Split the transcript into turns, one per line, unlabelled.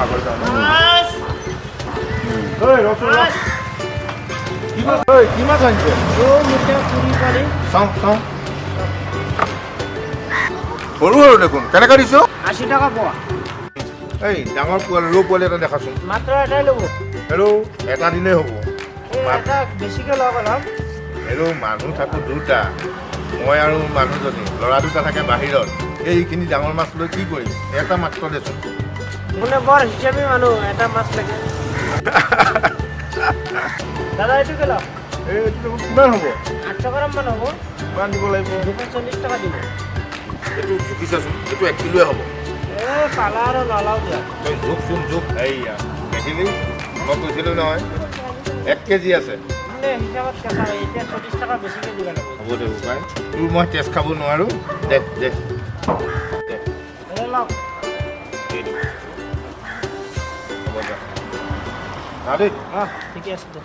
আগৰ যাওঁ। ঐ, ৰচোন, ৰ। কি মাছ, ঐ, কি মাছ আনিছে? চাওঁ চাওঁ। সৰু সৰু দেখোন, কেনেকৈ দিছ?
80 টকা পোৱা।
এই ডাঙৰ পোৱালি, ৰৌ পোৱালি এটা দেখাচোন।
মাত্ৰ এটাই ল'ব?
হেল্ল', এটা দিলেই হ'ব।
এই এটা বেছিকৈ লওক অলপ।
হেল্ল', মানুহ থাকোঁ দুটা, মই আৰু মানুহজনী। ল'ৰা দুটা থাকে বাহিৰত। এইখিনি ডাঙৰ মাছ লৈ কি কৰিম? এটা মাত্ৰ দেচোন।
মানে বৰ হিচাপী মানুহ, এটা মাছ লাগে। দাদা, এইটো লওক।
এই এইটো দেখোন কিমান হ'ব?
800 গ্ৰাম মান হ'ব।
কিমান দিব লাগিব?
240 টকা দিব।
এইটো জুখি চাচোন, এইটো 1 কিলোৱে হ'ব।
এই পালা আৰু নলওঁ দিয়া।
তই জোখচোন, জোখ। এইয়া দেখিলি, মই কৈছিলোঁ নহয়, 1 কেজি আছে।
মানে হিচাপত কেঁচা, এতিয়া 40 টকা বেছিকৈ দিব লাগিব।
হ'ব দে বোপাই, তোৰ মই তেজ খাব নোৱাৰোঁ। দে দে দে।
দাদা, লওক।
এইটো হ'ব, যা। যা দেই।
অঁ, ঠিকে আছে দে।